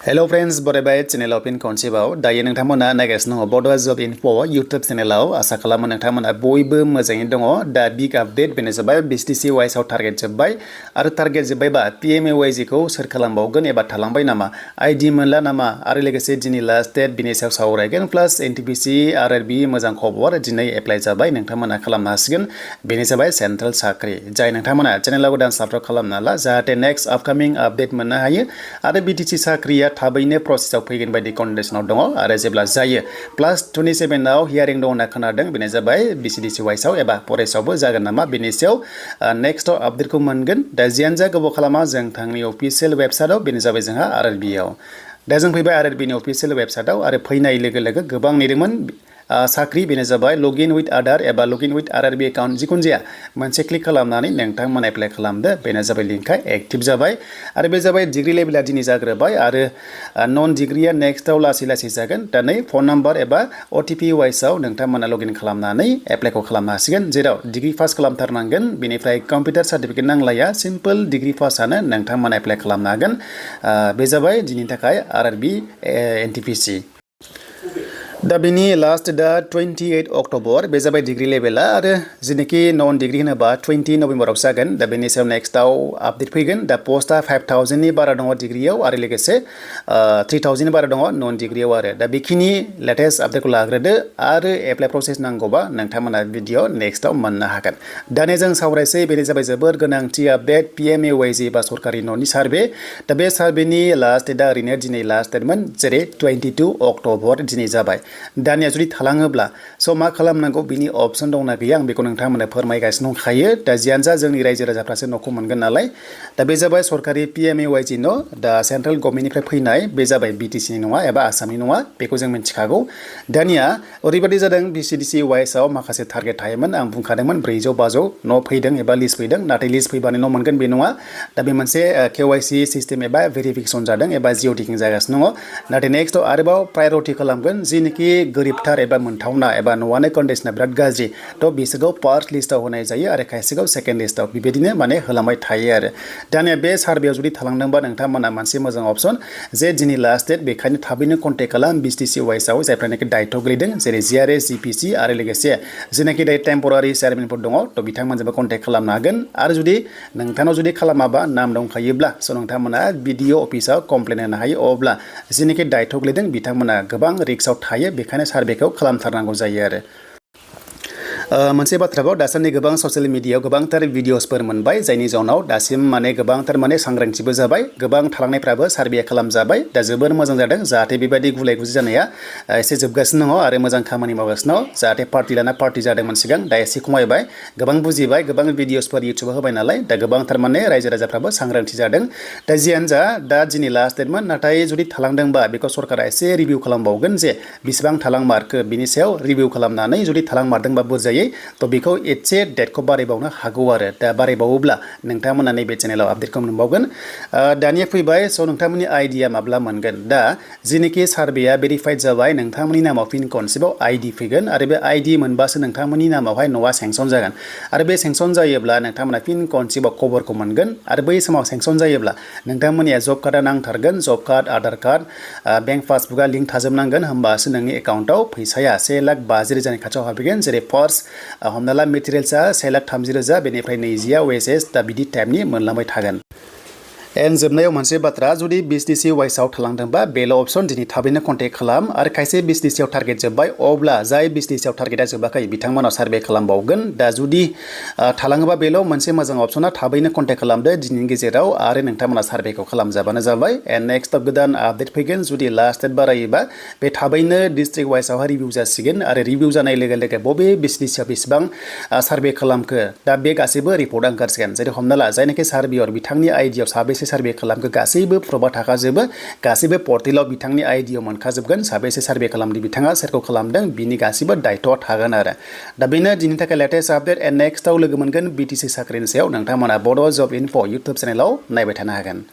Hello friends, बरायबाय चेनेलाव फिन खनसेबाव दायो नोंथांमोना नायगासिनो दङ बड' जब इनफो इउट्युब चेनेलाव आसा खालामो नोंथांमोना बयबो मोजाङै दङ दा बिग आपडेट बेनो जाबाय BTC वाइसआव टारगेट जोब्बाय आरो टारगेट जोब्बायबा PMAY-G खौ सोर खालामबावगोन एबा थालांबाय नामा आइडि मोनला नामा आरो लोगोसे दिनै लास्ट डेट बिनि सायाव सावरायगोन प्लास NTPC RRB मोजां खबर दिनै एप्लाइ जाबाय नोंथांमोना खालामनो हासिगोन बेनो जाबाय सेन्ट्रेल साख्रि जाय नोंथांमोना चेनेलाव गोदान साबस्क्राइब खालामना ला जाहाथे नेक्स्ट आपकामिं आपडेट मोननो हायो आरो BTC साख्रिया थाबैनो प्रसेसआव फैगोन बायदि कन्डिशनाव दङ आरो जेब्ला जायो प्लास 27 आव हियारिं दं होनना खोनादों बेनो जाबाय BCDC वाइसआव एबा फरेस्टआवबो जागोन नामा बेनि सायाव नेक्स्टआव आपडेटखौ मोनगोन दा जियानो जा गोबाव खालामा जों थांनि अफिसियेल वेबसाइटआव बेनो जाबाय जोंहा RRB आव दा जों फैबाय RRB नि अफिसियेल वेबसाइटआव आरो फैनाय लोगो लोगो गोबां नेदोंमोन साख्रि बेनो जाबाय लगइन विथ आधार एबा लगइन विथ RRB एकाउन्ट जिखुनु जाया मोनसे क्लिक खालामनानै नोंथांमोना एप्लाइ खालामदो बेनो जाबाय लिंकआ एक्टिभ जाबाय आरो बे जाबाय डिग्री लेभेला दिनै जाग्रोबाय आरो नन डिग्रीया नेक्स्टआव लासै लासै जागोन दा नै फन नाम्बार एबा OTP वाइसआव नोंथांमोना लगइन खालामनानै एप्लाइखौ खालामनो हासिगोन जेराव डिग्री पास खालामथारनांगोन बेनिफ्राय कम्पिउटार सार्टिफिकेट नांलाया सिम्पल डिग्री पासआनो नोंथांमोना एप्लाइ खालामनो हागोन बे जाबाय दिनैनि थाखाय RRB NTPC दा बिनि लास्ट दा 28 अक्ट'बर बे जाबाय डिग्री लेभेला आरो जेनाखि नन डिग्री होनोबा 20 नभेम्बराव जागोन दा बेनि सायाव नेक्स्टआव आपडेट फैगोन दा पस्टआ 5000 नि बारा दङ डिग्रीयाव आरो लोगोसे 3000 नि बारा दङ नन डिग्रीयाव आरो दा बेखिनि लेटेस्ट आपडेटखौ लाग्रोदो आरो एप्लाइ प्रसेस नांगौबा नोंथांमोना भिडिअ नेक्स्टआव मोननो हागोन दानिया जों सावरायसै बेनो जाबाय जोबोर गोनांथि आपडेट PMAY-G बा सरकारि न'नि सार्भे दा बे सार्भेनि लास्ट डेटआ ओरैनो दिनै लास्ट डेटमोन जेरै 22 अक्ट'बर दिनै जाबाय दानिया जुदि थालाङोब्ला स' मा खालामनांगौ बिनि अपसन दंना गैया आं बेखौ नोंथांमोननो फोरमायगासिनो दंखायो दा जियानो जा जोंनि रायजो राजाफ्रासो न'खौ मोनगोन नालाय दा बे जाबाय सरकारि PMAY-G न' दा सेन्ट्रेल गभर्नमेन्टनिफ्राय फैनाय बे जाबाय BTC नि नङा एबा आसामनि नङा बेखौ जों मिथिखागौ दानिया ओरैबायदि जादों BCDC वाइसआव माखासे टारगेट थायोमोन आं बुंखादोंमोन 400-500 न' फैदों एबा लिस्ट फैदों नाथाय लिस्ट फैबानो न' मोनगोन बे नङा दा बे मोनसे KYC सिस्टेम एबा भेरिफिकेसन जादों एबा जिअ टिकिं जागासिनो दङ नाथाय नेक्स्टआव आरोबाव प्रायरिटि खालामगोन जिनोखि गोरिबथार एबा मोनथावना एबा न'आनो कन्डिशना बिराद गाज्रि थ' बिसोरखौ फार्स्ट लिस्टआव होनाय जायो आरो खायसेखौ सेकेन्ड लिस्टआव बेबायदिनो माने होलांबाय थायो आरो दानिया बे सार्भेयाव जुदि थालांदोंबा नोंथांमोना मोनसे मोजां अपसन जे दिनै लास्ट डेट बेखायनो थाबैनो कन्टेक्ट खालाम BTC वाइसआव जायफ्रानाखि दायित्व गोलैदों जेरै GRS GPC आरो लोगोसे जेनाखि दायो टेम्परारि चेयारमेनफोर दङ थ' बिथांमोनजोंबो कन्टेक्ट खालामनो हागोन आरो जुदि नोंथांनाव जुदि खालामाबा नाम दंखायोब्ला स' नोंथांमोना BDO अफिसाव कमप्लेन होनो हायो अब्ला जेनाखि दायित्व गोलैदों बिथांमोना गोबां रिक्सआव थायो बेखायनो सार्भेखौ खालामथारनांगौ जायो आरो मोनसे बाथ्राखौ दासान्दि गोबां ससियेल मिडियायाव गोबांथार भिडिअसफोर मोनबाय जायनि जाउनाव दासिम माने गोबांथार माने सांग्रांथिबो जाबाय गोबां थालांनायफ्राबो सार्भे खालामजाबाय दा जोबोर मोजां जादों जाहाथे बेबायदि गुलाय गुजि जानाया एसे जोबगासिनो दङ आरो मोजां खामानि मावगासिनो दङ जाहाथे पार्टि लाना पार्टि जादोंमोन सिगां दा एसे खमायबाय गोबां बुजिबाय गोबां भिडिअसफोर इउटुबाव होबाय नालाय दा गोबांथार माने रायजो राजाफ्राबो सांग्रांथि जादों दा जियानो जा दा दिनै लास्ट डेटमोन नाथाय जुदि थालांदोंबा बेखौ सरकारा एसे रिभिउ खालामबावगोन जे बेसेबां थालांमारखो बिनि सायाव रिभिउ खालामनानै जुदि थालांमारदोंबा बुरजायै थ' बेखौ एसे डेटखौ बारायबावनो हागौ आरो दा बारायबावोब्ला नोंथांमोना नैबे चेनेलाव आपडेटखौ मोनबावगोन दानिया फैबाय स' नोंथांमोननि आइडिया माब्ला मोनगोन दा जिनोखि सार्भेया भेरिफाइड जाबाय नोंथांमोननि नामाव फिन खनसेबाव आइडि फैगोन आरो बे आइडि मोनबासो नोंथांमोननि नामावहाय न'आ सेंसन जागोन आरो बे सेंसन जायोब्ला नोंथांमोना फिन खनसेबाव खबरखौ मोनगोन आरो बै समाव सेंसन जायोब्ला नोंथांमोननिया जब कार्डआ नांथारगोन job card Aadhaar card bank पासबुकआ लिंक थाजोबनांगोन होमबासो नोंनि एकाउन्टआव फैसाया 1,50,000 खाथियाव हाबहैगोन जेरै फार्स्ट हमना ला मेटेरियेल्सआ 1,30,000 बेनिफ्राय 20 वेजेस दा बिदि टाइपनि मोनलांबाय थागोन एन्ड जोबनायाव मोनसे बाथ्रा जुदि BTC वाइसआव थालांदोंबा बेल' अपसन दिनै थाबैनो कन्टेक्ट खालाम आरो खायसे BTC आव टारगेट जोब्बाय अब्ला जाय BTC आव टारगेटआ जोबाखै बिथांमोनाव सार्भे खालामबावगोन दा जुदि थालाङोबा बेल' मोनसे मोजां अपसना थाबैनो कन्टेक्ट खालामदो दिनैनि गेजेराव आरो नोंथांमोना सार्भेखौ खालामजाबानो जाबाय एन्ड नेक्स्टआव गोदान आपडेट फैगोन जुदि लास्ट डेट बारायोबा बे थाबैनो डिस्ट्रिक्ट वाइसआवहाय रिभिउ जासिगोन आरो रिभिउ जानाय लोगो लोगो बबे BTC आव बेसेबां सार्भे खालामखो दा बे गासैबो रिपर्टआ ओंखारसिगोन जेरै हमना ला जायनाखि सार्भेयर बिथांनि आइडियाव साबेसे सार्भे खालामखो गासैबो प्रबा थाखाजोबो गासैबो पर्टेलाव बिथांनि आइडियाव मोनखाजोबगोन साबेसे सार्भे खालामदों बिथाङा सोरखौ खालामदों बिनि गासैबो दायित्वआ थागोन आरो दा बेनो दिनैनि थाखाय लेटेस्ट आपडेट एन्ड नेक्स्टआव लोगो मोनगोन BTC साख्रिनि सायाव नोंथांमोना बड' जब इनफो इउटुब चेनेलाव नायबाय थानो हागोन।